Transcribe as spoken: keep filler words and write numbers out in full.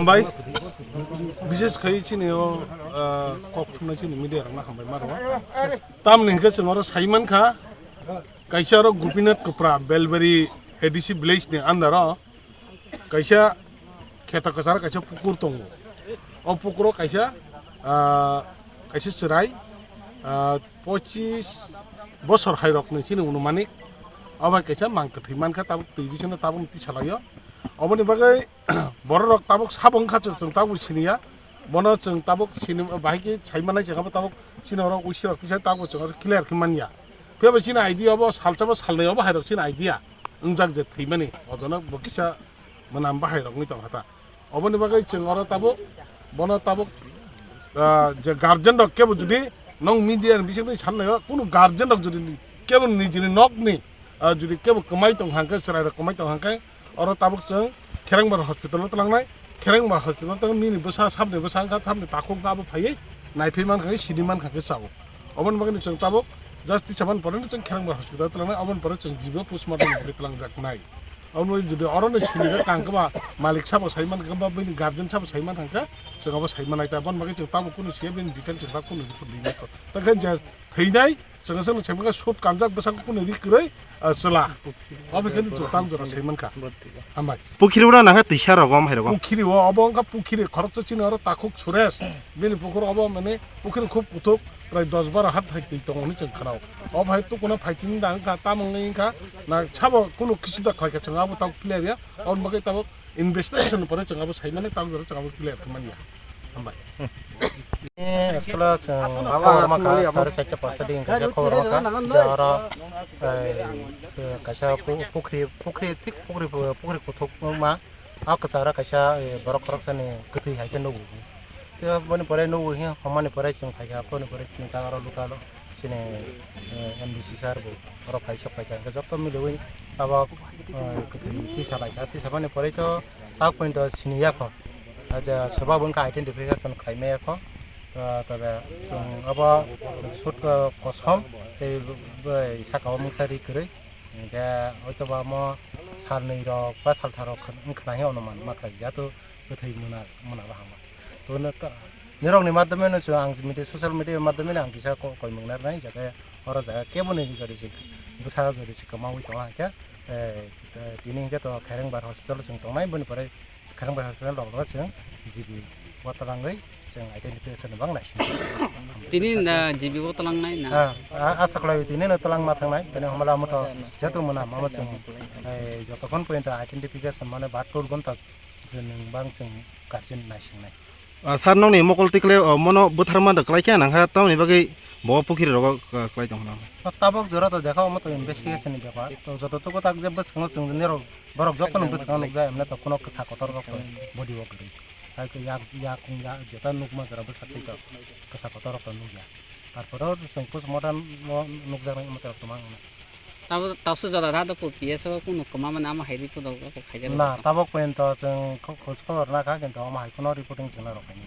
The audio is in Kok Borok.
Hambai, bises khai chini o, ah, kok thumnai chini media rokno hambai ma rwo. Tamni hwnkhe chwng oro sai mankha, kaisa oro Gopinath Kupra, Belbari A D C village ni under o kaisa kheto kwcharo kaisa pukur tongo. O pukuro kaisa, ah, kaisa chwrai, ah, pochis bosor hai rokni chini unumanik. Obo hai kaisa mang kwthwi mankha, tabuk twi bisingo tabuk twi salaio. Oboni bagwi borok rok tabuk sabo wngkha, chwng tabuk siniya. Bono chwng tabuk sini bahai khe sai manai, chwng abo tabuk chini oro uisi rok tisa tabuk chwng oro clear khe manya. Phiya bai chini idea obo salsa bo salnai obo hai rok chini idea wngjak je thwimani, ojono bo kisa mwnam bahai rok wngwi tongkha ta. Oboni bagwi chwng oro tabuk bono tabuk, ah, je guardian rok kebo judi nong media ni bisingtwi sannaio, kunu guardian rok judi kebo nijini nokni, ah, judi kebo kwmai tong hangkhe, chwrai rok kwmai tong hangkhe, oro tabuk chwng Kherengbar hospital o twlangnai. Kherengbar hospital tang nini bwsa, sabni bwsa wngkha, sabni takhuk wngkha, abo phaiwi naiphai mankha khe, sini mankha khe chao. Oboni bagwi chwng tabuk just tisa man pore chwng Kherengbar hospital o twlangnai, oboni pore chwng jibo postmortem ni bagwi twlangjaknai. Omo jodi oro no sini khe tang khe ba malik sabo sai man khe ba bini guardian sabo sai man khe chwng abo sai manai ta, oboni bagwi chwng tabuk kunu siya bini detail chwng tabuk kunu report limit ko. Ta khe je thwinai chwng chwng sai man khe sut kanjak bwsang kunu ri kwrwi, ah, chwla. Obo khe chwng tabuk jora sai man kha. Hambai. Pukhiri ura nangkha tisa rogom hai rogom. Pukhiri o obo wngkha pukhiri khoroksa chini oro takhuk Suresh. Bini pukhur obo mane pukhiri khub kuthuk. Prai dos baro hat hai twi tongo hwnwi chwng khnao. O bhai tukuna phai tini da wngkha, tamo wngwi wngkha, na sabo kunu kisu da khlai kha chwng abo tabuk clear ya. Aboni bagwi tabuk investigation ni pore chwng abo sai mani, tabuk jora chwng abo clear khe manya. Hambai. Eh, actually chwng khobor ma kha, sare chaita pasta di wngkha je khobor ma kha, je oro, eh, kaisa pu-, pukhri, pukhri thik pukhri, pukhri kuthuk ma. A kwcharo kaisa, eh, borok khoroksani kwthwi hai khe nugo. Tei boni pore nugo hinkhe, hwnmani pore chwng phaikha, aboni pore chini ta oro local chini, eh, M D C sir bo oro phai sok phaikha, hwnkhe joto miliwi tabok, eh, kwthwi tisa laikha. Tisa boni pore to tak point o sini yakho. Acha, soba bo wngkha identification khlai maya kho. Ah, tobe chwng abo sut kosom tei bai saka o mungsa ri kwrwi. Hingke oito ba mo salnwi rok ba salthar rok khn-, wng khna hi onuman ma khlai ya to kwthwi muna, muna ba hama. To no ta, nirok ni madhyame no chwng ang media, social media madhyame no ang kisa ko-, koimung narnai, jate oro jaga kebo ni jori si bwsa jori si kwmaui tongo hingke, eh, tini hingke to Kherengbar hospital chwng tongnai, boni pore Kherengbar hospital rok rok chwng G B o twlangwi chwng identification bang naising. Tini da G B o twlangnai na? Ah, ah, asa khlai tini no twlang ma thangnai, tini hamala mo to jetu mona mama chwng, eh, jotokhon pointa identification mane bahatur ghonta chwng bang chwng kachin naisingnai. Ah, sir, nokni mokol tikle, oh, mono bwtharma da kwlai khe nangkha, tamoni bagwi bo pukhiri rogo, ah, kwlai tongkha. Tabok jora to dekha omo to investigation ni bepar. To joto tuko tak je bwskango chwng nirok borok jotono bwskango nukjak, emne to kuno kwsa kotor rok to body o kwrwi. Hai khe yak, yak, yak, jeta nukma jora bwsa twi to kwsa kotor rok to nukya. Tarpore chwng postmortem o nukjaknai omo to kwbang. Tabo, tausa jora da do P S o kunu kwma mani amo hai report rok khaijak. Na, tabok pointo chwng kho-, khoj khobor nakha, kintu omo hai kuno reporting chwngno rwkhaini.